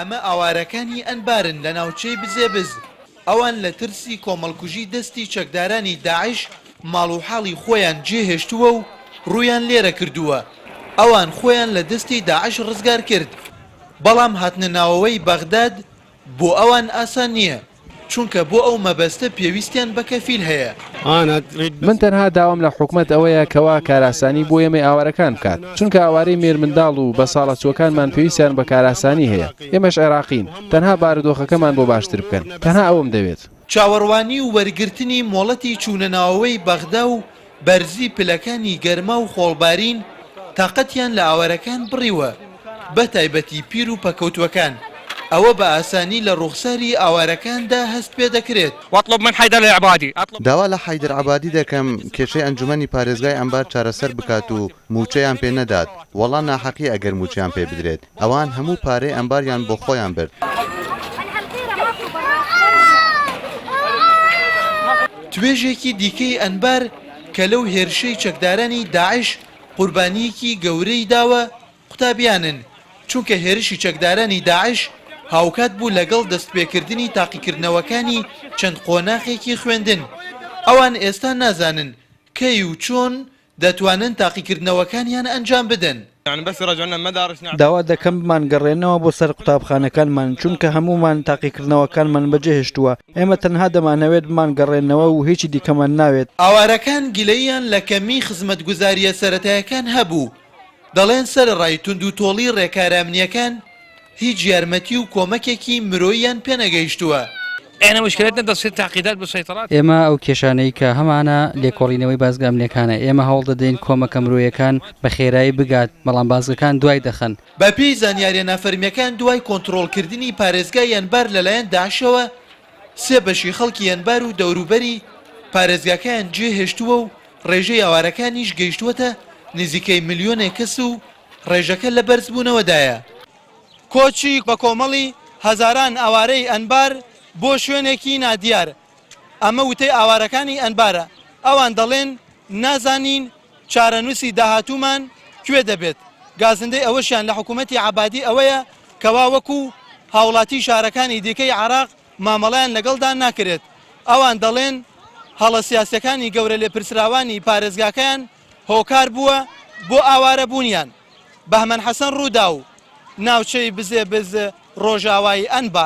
ئەمە ئاوارەکانی ئەنبارن لە ناوچەی بزێبز، ئەوان لە ترسی کۆمەڵکوژی دەستی چەکدارانی داعش ماڵ و حاڵی خۆیان جێهێشتووە و ڕوویان لێرە کردووە، ئەوان خۆیان لە دەستی داعش ڕزگار کرد، بەڵام هاتنە ناوەوەی بەغداد بۆ ئەوان ئاسان نییە، چونکە بۆ ئەو مەبەستە پێویستیان بە کەفیل هەیە. من تەنها داوام لە حکومەت ئەوەیە کەوا کارئاسانی بۆ ئێمەی ئاوارەکان بکات، چونکە ئاوارەی مێرمنداڵ و بەساڵاچووەکانمان پێویستیان بە کارئاسانی هەیە، ئێمەش عێراقین، تەنها بارودۆخەکەمان بۆ باشتر بکەن، تەنها ئەوەم دەوێت. چاوەڕوانی وەرگرتنی مۆڵەتی چوونەناوەوەی بەغدا و بەرزی پلەکانی گەرما و خۆڵبارین تاقەتیان لە ئاوارەکان بڕیوە، بە تایبەتی پیر و پەکەوتوەکان، ئەوە بە ئاسانی لە ڕووخساری ئاوارەکاندا هەست پێدەکرێت. داوا لە حەیدەر عەبادی دەکەم کێشەی ئەنجومەنی پارێزگای ئەنبار چارەسەر بکات و مووچەیان پێ نەدات، وەڵا ناحەقیە ئەگەر مووچەیان پێ بدرێت. ئەوان هەموو پارەی ئەنباریان بۆ خۆیان برد. توێژێکی دیکەی ئەنبار کە لەو هێرشەی چەکدارانی داعش قوربانییەکی گەورەی داوە، قوتابیانن، چونکە هێرشی چەکدارانی داعش هاوکات بوو لەگەڵ دەستپێکردنی تاقیکردنەوەکانی چەند قۆناخێکی خوێندن، ئەوان ئێستا نازانن کەی و چۆن دەتوانن تاقیکردنەوەکانیان ئەنجام بدەن. داوا دەکەم بمانگەڕێننەوە بۆ سەر قوتابخانەکانمان، چونکە هەموومان تاقیکردنەوەکانمان بەجێهێشتووە، ئێمە تەنها دەمانەوێت بمانگەڕێننەوە و هیچی دیکەمان ناوێت. ئاوارەکان گلەییان لە کەمیی خزمەتگوزارییە سەرەتایەکان هەبوو، دەڵێن سەرەڕای توندوتۆڵی ڕێکارە ئەمنییەکان، هیچ یارمەتی و کۆمەکێکی مرۆییان پێنەگەیشتووە. ئێمە ئەو کێشانەی کە هەمانە لێکۆڵینەوەی بازگە ئەمنیەکانە، ئێمە هەوڵدەدەین کۆمەکە مرۆیەکان بە خێرایی بگات، بەڵام بازگەکان دوای دەخەن. بەپێی زانیاریە نافەرمیەکان دوای کۆنتڕۆڵکردنی پارێزگای ئەنبار لەلایەن داعشەوە، سێ بەشی خەڵکی ئەنبار و دەوروبەری پارێزگاکەیان جێهێشتووە و ڕێژەی ئاوارەکانیش گەیشتووەتە نزیکەی ملیۆنێک کەس و ڕێژەکە لە بەرزبوونەوەدایە. کۆچی بەکۆمەڵی هەزاران ئاوارەی ئەنبار بۆ شوێنێکی نادیار، ئەمە وتەی ئاوارەکانی ئەنبارە، ئەوان دەڵێن نازانین چارەنووسی داهاتوومان کوێ دەبێت، گازندەی ئەوەشیان لە حکوومەتی عەبادی ئەوەیە کەوا وەکو هاوڵاتی شارەکانی دیکەی عێراق مامەڵەیان لەگەڵدا ناکرێت، ئەوان دەڵێن هەڵە سیاسیەکانی گەورە لێپرسراوانی پارێزگاکەیان هۆکار بووە بۆ ئاوارەبوونیان. بەهمەن حەسەن رووداو، ناوچەی بزێبز، رۆژاوای ئەنبار.